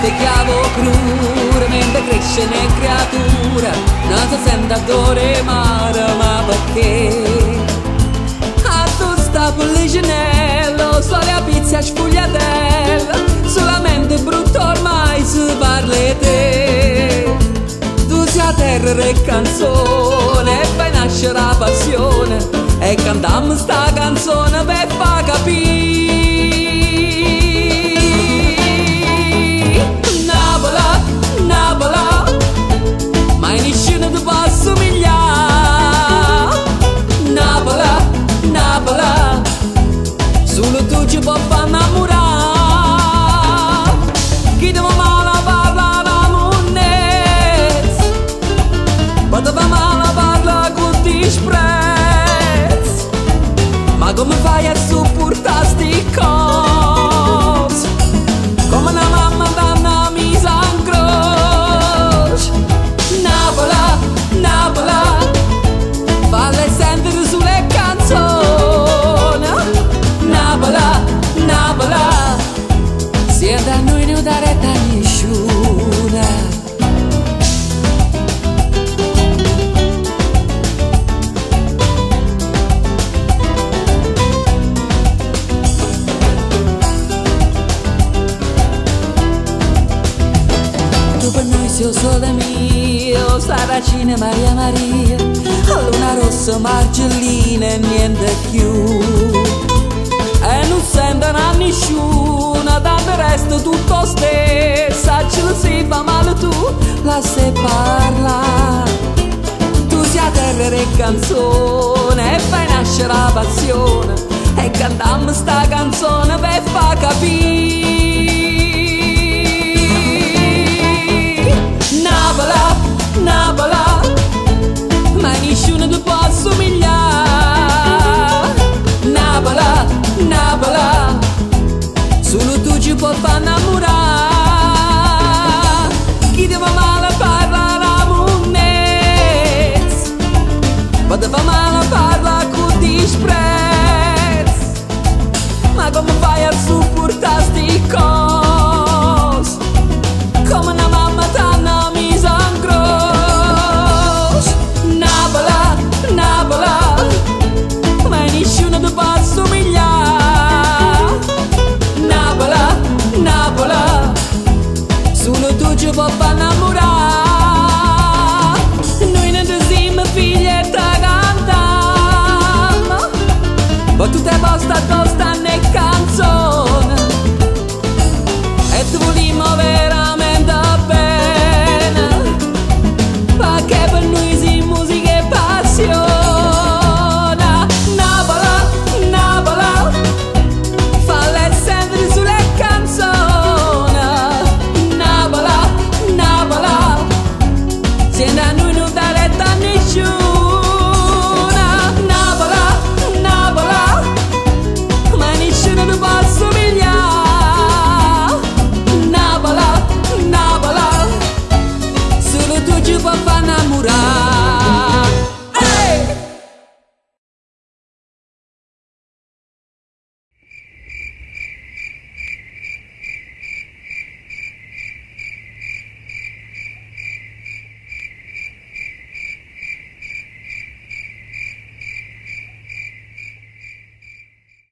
te chiavo crure, mentre cresce una creatura, non si sente addore mare, ma perché? A tu sta Pullicinello, sole a pizza sfogliatella, solamente brutto ormai si parla di te. Tu sei a terra e canzone, e fai nascere la passione, e cantiamo sta canzone per far capire. Napoli, Napoli, ma nessuno ti può assomigliare. Napoli, Napoli, solo tu ci puoi far innamorare. Chi ti fa male parla la monnezza, ma ti fa male parla con disprezzo. Ma come fai a sopportare sti cose? Come una mamma da una misa in croce. Napoli, Napoli, falle sentire sulle canzoni. Napoli, Napoli, se da noi non dà retta a nessuno. Tu per noi sei il sole mio, Saracina Maria Maria, luna rossa Margellina e niente più. E non sentono a nessuno, tanto resto tutto stesso, ce lo si fa male tu, la se parla. Tu sei a terra e canzone, e fai nascere la passione, e cantiamo sta canzone per far capire. Napoli, Napoli, ma nessuno ti può assomigliare. Napoli, Napoli, solo tu ci puoi far innamorare. Chi ti fa male parla la monnezza, ma ti fa male parla con disprezzo. Ma come fai a sopportare sti cose? Come una mamma t'hanno misa in croce. Napoli, Napoli, ma nessuno ti può assomigliare. Napoli, Napoli, solo tu ci puoi far innamorare. Noi non ti siamo figli e te cantiamo, ma tutte le volte addosso